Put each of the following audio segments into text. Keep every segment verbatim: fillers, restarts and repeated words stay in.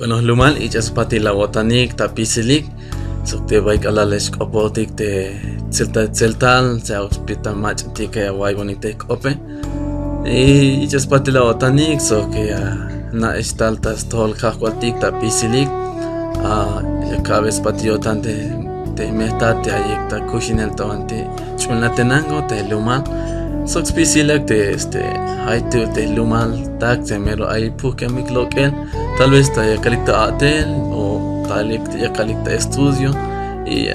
Bueno, jlumal, ich'a spatil awo'tanik ta apisilik sok te bay k'alal xk'opojotik te tseltal, tseltal, sea ok spita mach'atik awaybonik te jk'ope. Y ich'a spatil awo'tanik sok ana'ix tal ta stojol Kajwaltik ta apisilik. Ya ka'be spatil yo'tan te, te jme'jtat te ayik ta kuxinel ta banti ch'ulnatenango te jlumal. Sok spisil yak te, este, ay te, te jlumal tak te mero ay pujk'emik lok'el. Tal vez ta yakalik ta a'tel o tal yakalik ta estudio. Y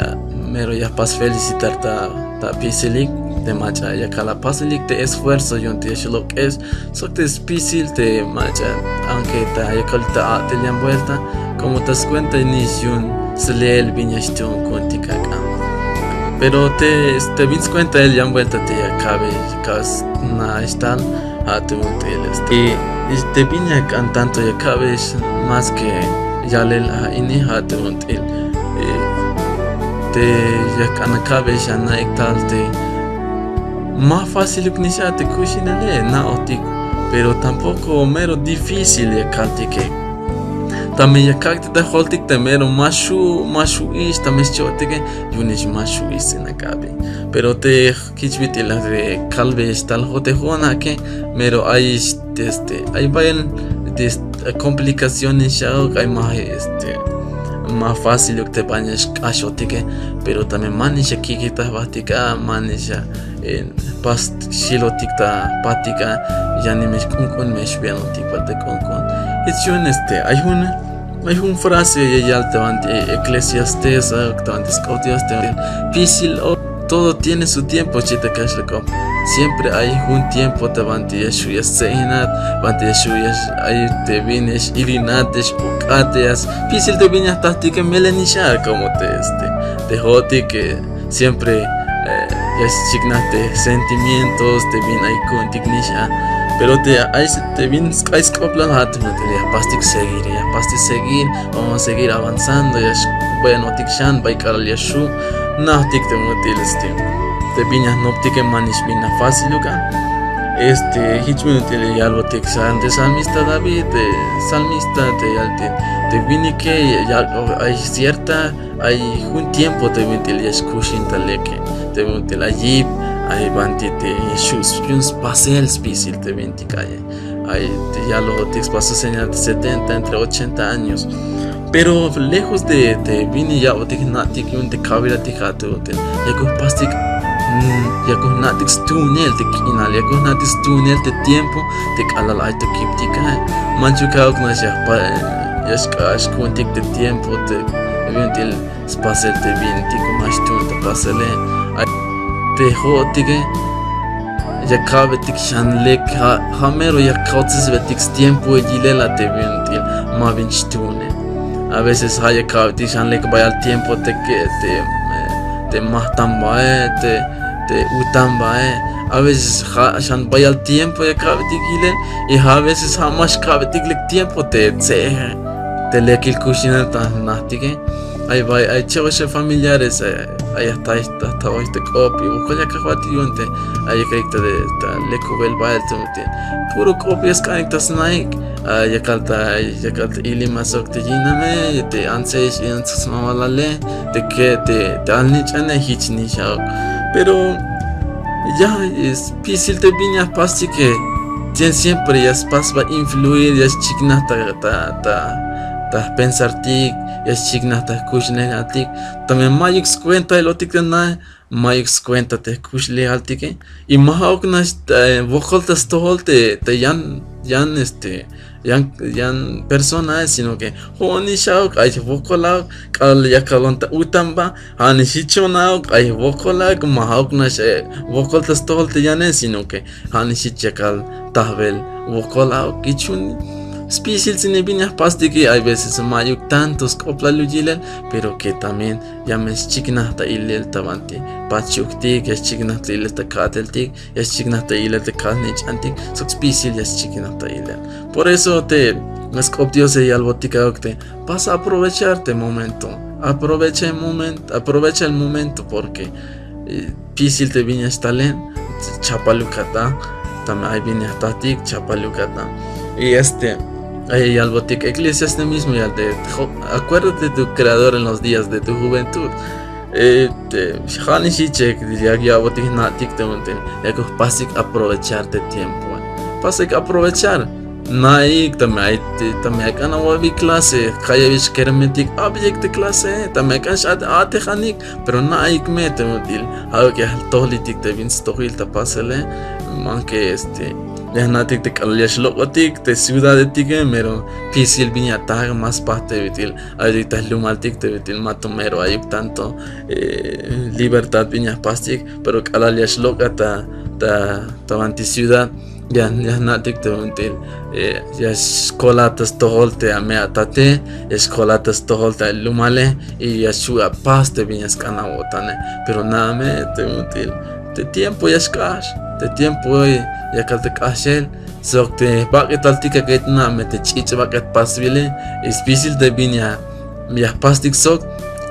mero ya jpas felicitar ta, ta apisilik te mach'a yakal apasilik te esfuerzo yu'un te ya xlok'ex. Sok te spisil te mach'a, aunque ta yakalik ta a'tel yan buelta, como ta skuenta nix yu'un sleel bin ya xtuun ku'untik ak'a. Pero te, te bin skuentail yan buelta te ya ka'be, ya ka'be sna'ix tal, ja' te ut'il, este, y te bin ya jk'an tanto ya ka'bex, más que yalel a ini, ja' te ut'il, eh, te ya jk'an aka'bex ana'ik tal te ma fáciluk nix a te kuxinele, na'ojtik, pero tampoco mero difícil ya kaltike. Tame ya kak' te ta joltik te mero ma xju', ma xju' ix, tame xchi'otike, yu'unix ma xju' ix ts'in ak'abe. Pero te jich bit'il a te kalbeyex tal jo'ote jo'on ake, mero ayix, este, ay bayel, este, complicaciones xa'uk, ay ma, este, ma fáciluk te ban ya xk'axotike, pero tame manix ya kik'it ta jbajtik a, manix ya, eh, pas xilotik ta jpatik a, ya nimex k'unk'un me xbenotik bal te k'unk'un. Jich yu'un, este, ay jun, ay jun frase ya yal te banti Eclesiastés, a, te banti sk'op Dios, te banti pisil o todo tiene su tiempo, xchi te kaxlan k'op. Siempre ay jun tiempo te banti ya xju' ya stse'enat, banti ya xju' ya x-, ay te bin ya x-ilinat, ya x-uk'at, ya spisil te bin ya jtajtike, melel nix a, como te, este, te jo'otik, eh, siempre, eh, ya xchiknaj te sentimientos te bin ay ku'untik nix a. Pero te ay te bin sk'ay sk'oplal ja' te ya jpastik seguir, ya jpastik seguir, vamos a seguir avanzando, ya xbenotik xan bay k'alal ya xju', na'ojtik te ut'il, este, te bin ya jnoptike manix bin a fáciluk a. Este, jich bin ut'il ya yalbotik xan te salmista David, te salmista te yal te, te winike ya, ya ay cierta, ay jun tiempo te bin ut'il ya xkuxin ta leke, te bin ut'il ay yip, ay banti te ya xju' yu'un spasel spisil te bintik ay, ay te yalojotik spasel señal te setenta entre ochenta años. Pero lejos de, de bin ya ya'botik jna'tik yu'un te kawilatik ja' te ut'il yakuk jpastik, mm, yakuk jna'tik stuunel te k'inal, yakuk jna'tik stuunel te tiempo te k'alal ay to kiptik a. Manchuk ja'uk nax ya jpa-, ya xk'ax ku'untik te tiempo te bin ut'il spasel te bintik ma xtuun ta pasele. Ay te jo'otike ya ka'betik xan lek, ja', ja' mero ya kotsesbetik stiempoil yilel a te bin ut'il ma bin xtuune. A veces ja' ya ka'betik xan lek bayal tiempo te ke, te, te majtambae, te, te utambae. A veces ja' xan bayal tiempo ya ka'betik yilel, y ja' a veces ja' ma xka'betik lek tiempo te tse'eje, te lekil kuxinel ta jnajtike. Ay bay, ay che'oxeb familiares, eh, ay ya jta, ya jta, ya jta te k'op y wokol ya kajwatik yu'un te ay ya kalik ta, ta lekubel bael te ut'il puro k'op ya sk'anik ta snaik. Ah, yakal ta, yakal ta ilimasok te yiname, te antsex, y antsok smamalale, te ke, te, te alnich'ane, jich nix a'uk. Pero ya, eh, spisil te bin ya jpastike, tien siempre ya spas sba influir, ya xchiknaj ta, ta, ta, ta jpensartik, ya xchiknaj ta jkuxlejaltik. Tame ma'yuk skuentailotik te nae, ma'yuk skuenta te jkuxlejaltike. Y ma ja'uk nax, eh, wokol ta stojol te, te yan, yan, este, yan, yan personae, sino que jo'onix a'uk ay wokol a'uk, k'alal ya kalon ta utamba, ja'nix jichon a'uk ay wokol a'uk, ma ja'uk nax, eh, wokol ta stojol te yane, sino que ja'nix jich yakal tajbel wokol a'uk. Jich yu'un spisil ts'in bin ya jpastike, ay veces ma'yuk tanto sk'oplal yilel, pero que también ya me xchiknaj ta ilel ta banti pachuktik, ya xchiknaj ta ilel ta ka'teltik, ya xchiknaj ta ilel ta kalnich'antik, sok spisil ya xchiknaj ta ilel. Por eso te sk'op Dios ya yalbotik a'uk te, vas a aprovechar te momento, aprovecha el momento, aprovecha el momento, porque, eh, spisil te bin ya xtalen, chapaluk ata, tame ay bin ya jtatik, chapaluk ata. Y este, Ay ya yalbotik, Eclesiastés mismo ya yal te, "Acuérdate de tu Creador en los días de tu juventud". Eh, te, ja' nix yichek, ya, ya ya'botik jna'tik te until, ya jpasik aprovechar te tiempo. Pasik aprovechar. Na'ik, tame ay, te, tame ay k'an awo'tan clase, ka'yebix kermetik, abeyik te clase, tame ay k'an x-a'tejanik, pero na'ik me te until, ja'uk ya jtojlitik te bin stojil ta pasele, man que este, ya jna'tik te k'alal ya xlok'otik te ciudadetike, mero pisil bin ya atajik, ma spajt te bit'il ayik ta jlumaltik te bit'il ma to mero ayuk tanto, eh, libertad bin ya jpastik, pero k'alal ya xlok'at ta, ta, ta banti ciudad, ya, ya jna'tik te until, eh, ya xkolat ta stojol te ame atate, ya xkolat ta stojol te alumale, y ya xju' apas te bin ya sk'an awo'tane. Pero na'a me te until, te tiempo ya xk'ax, te tiempo ya kaltik k'axel, sok te jbak'etaltik ak'et na'a me te ch'ich' bak'et pasbile, y spisil te bin ya, ya jpastik sok,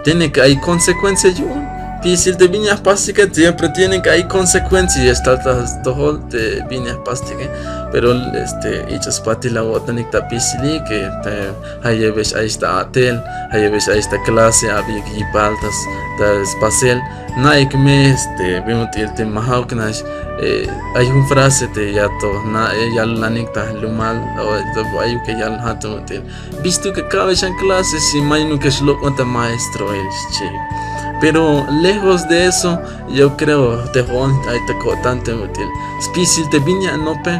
tiene que ay consecuencia yu'un. Spisil te bin ya jpastike siempre tiene que ay consecuencia ya xtal ta stojol te bin ya jpastike. Pero este, ich'a spatil awo'tanik ta pisilik, que te, jayeb ya x-ayix ta a'tel, jayeb ya x-ayix ta clase, abeyik yipal ta s-, ta spasel. Na'ik me este, bin ut'il te ma ja'uk nax, eh, ay jun frase te ya to jna' ya yalelanik ta jlumal, o ayuk ya yal ja'at ut'il, bistuk ya ka'be xan clase si ma yu'unuk ya xlok'on ta maestroel, xchi. Pero lejos de eso, yo creo te jo'on ay ta ko'tan te ut'il, spisil te bin ya anope,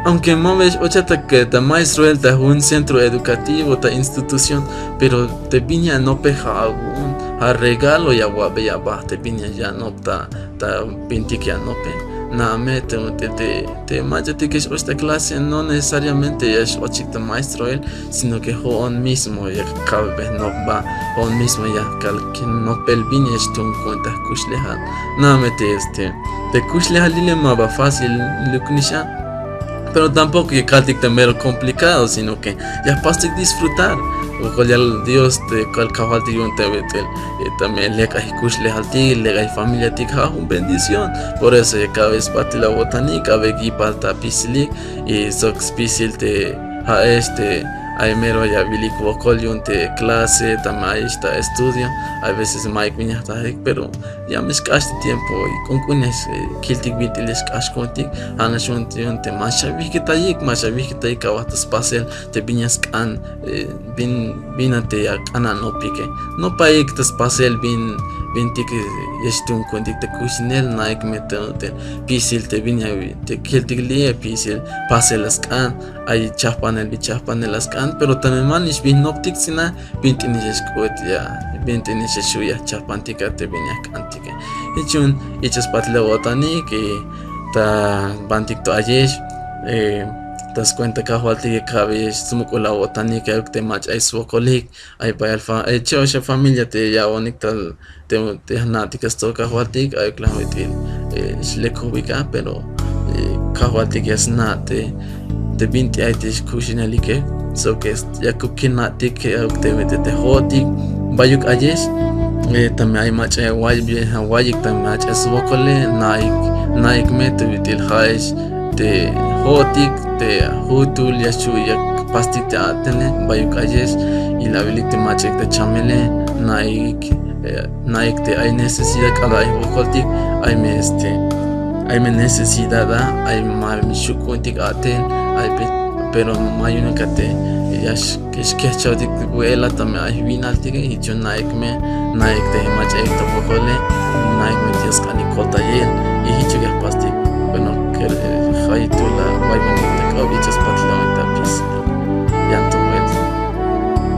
aunque ma ba x-ochat ta, ta maestroel ta jun centro educativo, ta institución, pero te bin ya anope ja' awu'un, ja' regalo ya awa'bey aba te bin ya anop ta, ta bintik ya anope. Na'a me te, te, te, te mach'atik ya x-och ta clase no necesariamente ya x-ochik ta maestroel, sino que jo'on mismo ya ka'be jnopba, jo'on mismo ya kal nopel bin ya xtuun ku'un ta jkuxlejal. Na'a me te este, te kuxlejalile ma ba fácil luknix a, pero tampoco ya kaltik te mero complicado, sino que ya jpastik disfrutar. Wokol yal Dios te kal Kajwaltik yu'un te bit'il, eh, tame lek ay jkuxlejaltik, lek ay jfamiliatik, ja' jun bendición. Por eso ya ka'be spatil awo'tanik, ka'be yipal ta pisilik, y sok spisil te ja'ex te ay mero ya awilik wokol yu'un te clase, tame ayex ta estudio, a veces ma'yuk bin ya jtatik, pero ya me xk'ax te tiempo, y k'unk'un ya x-, eh, kiltik bit'il ya xk'ax ku'untik. Ja' nax yu'un te ma xawijkitayik, ma xawijkitayik awaj ta spasel te bin ya sk'an, eh, bin, bin a te ya ak'an anopike. Nopayik ta spasel bin, bintik, eh, ya xtuun ku'untik ta kuxinel, na'ik me te, te pisil te bin ya, te kiltik li'e, pisil pasel la sk'an, ay chajpanel bi chajpanel la sk'an, pero tame ma nix bi jnoptik ts'in a, bin t'inix ya xk'ot ya, bin t'inix ya xju' ya jchajpantik a te bin ya jk'antike. Jich yu'un ich'a spatil awo'tanik, eh, ta bantik to ayex, eh, ta skuenta Kajwaltik ya ka'beyex smuk'ul awo'tanik, ayuk te mach'a ay swokolik, ay bayal fa-, ay che'ox a familia te ya awonik tal te, te jna'tik a stojol Kajwaltik, ayuk la bit'il, eh, xlekubik a, pero, eh, Kajwaltik ya sna' te, te bintik ay te xkuxinelike, sok es, yakuk kina'tik, eh, ayuk te, te, te jo'otik, bayuk ayex, eh, tame ay mach'a ya awa'yik, ya awa'yik tame mach'a swokole, na'ik, na'ik me te bit'il ja'ex, te jo'otik, te jutul ya xju' ya jpastik te a'tele, bayuk ayex, y la awilik te mach'a ayuk ta chamele, na'ik, eh, na'ik te ay necesidad k'alal ay jwokoltik, ay me este, ay me necesidad a, ay ma xju' ku'untik a'tel, ay pe-, pero ma yu'unuk a te ya x-, xkejchajtik we'el a tame ay jwinaltike, jich yu'un na'ik me, na'ik te mach'a ayuk ta jwokole, na'ik me te ya sk'an koltayel, y jichuk ya jpastik.